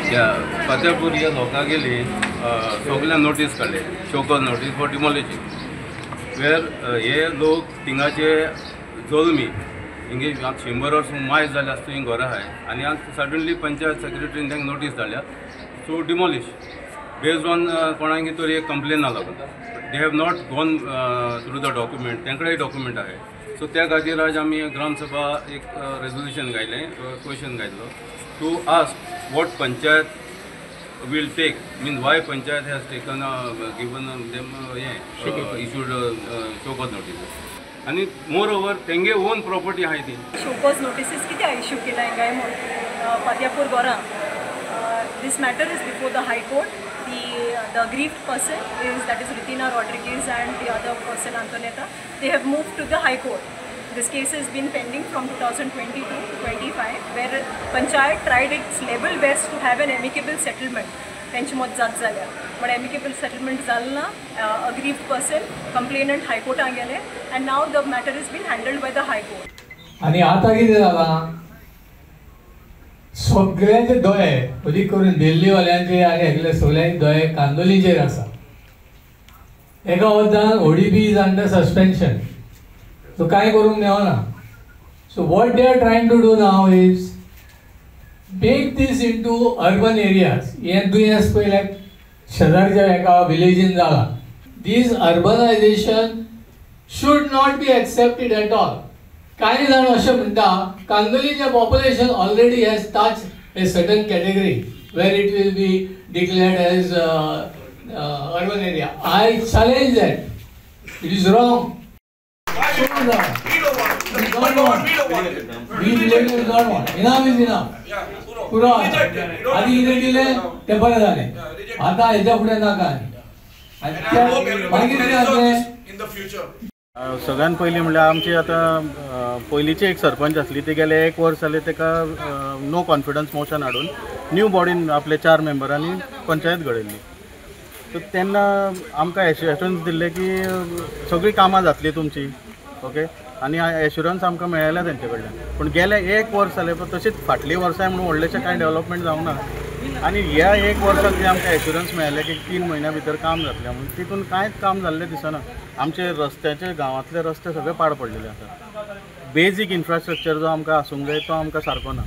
ह्या फतेपूर ह्या लोकांगेली सगळ्या नोटीस काडले, show cause notice for demolishing, where हे लोक थिंगाचे जल्मी, हिंगे 100 वर्स मायज जाले आसता ही घरां आहाय आनी आज सडनली पंचायत सेक्रेटरीन तांकां नोटीस धाडल्या टू डिमॉलिश बेज्ड ऑन कोणाकी तरी एक कंप्लेना लागून. They have not gone through the document, तेंकडेय document आहे. सो त्या खातीर आज आमी ग्रामसभा एक रेजोल्युशन घायलें, क्वेश्चन घायलो to ask what panchayat will take, means why panchayat has taken given them हें issued show cause notice आनी मोर ओवर तेंगे ओन प्रॉपर्टी आहाय ती. शोकॉज नोटिसीस कित्याक इश्यू केला काय म्हूण फात्यापूर घरां. This matter is before the High Court. The aggrieved person is, that is Ritina Rodriguez and the other person Antonetta. They have moved to the High Court. This case has been pending from 2022 to 25, where Panchayat tried its level best to have an amicable settlement. तेंचे मत जात जाल्या but amicable settlement जालें ना. Aggrieved person complainant हायकोर्टान गेले and now the matter is been handled by the High Court. आनी आतां कितें जालां, सगळ्यांचे दोळे अदीक करून दिल्लीवाल्यांचे आनी हेगले सगळ्यांचे दोळे कांदोलीचेर आसा. एका वतान ODP is under suspension, so कांय करूंक मेळना. So what they are trying to do now is make this into urban areas. हें दुयेंस पयल्या शेजारच्या एका विलेजीन जालां. This urbanisation should not be accepted at all. कांय जाण अशें म्हणटा कांदोलीचें population already has touch a certain category where it will be declared as urban area. I challenge that. It is wrong. Enough is enough. पुरो आदी कितें दिलें तें बरें जालें, आतां हेच्या फुडें नाका. आनी मागीर कितें जातलें? सगळ्यान पयलीं म्हणल्यार आमची आतां पयलींची एक सरपंच आसली, ती गेले 1 वर्स जालें ताका नो कॉन्फिडन्स मोशन हाडून न्यू बॉडीन आपले 4 मेंबरांनी पंचायत घडयल्ली. सो तेन्ना आमकां एश्युरन्स दिल्लें की सगळीं कामां जातलीं तुमची, ओके, आनी एश्युरन्स आमकां मेळ्ळें तेंचे कडल्यान. पूण गेले 1 वर्स जालें पण तशीच फाटलीं वर्सां म्हणून व्हडलेशें कांय डेवलपमेंट जावंक ना. आनी ह्या 1 वर्साक जें आमकां एश्युरन्स मेळ्ळें की 3 म्हयन्या भितर काम जातलें म्हणून, तितून कांयच काम जाल्लें दिसना. आमचे रस्त्याचे गांवांतले रस्ते सगळे पाड पडलेले आसा. बेजीक इन्फ्रास्ट्रक्चर जो आमकां आसूंक जाय तो आमकां सारको ना.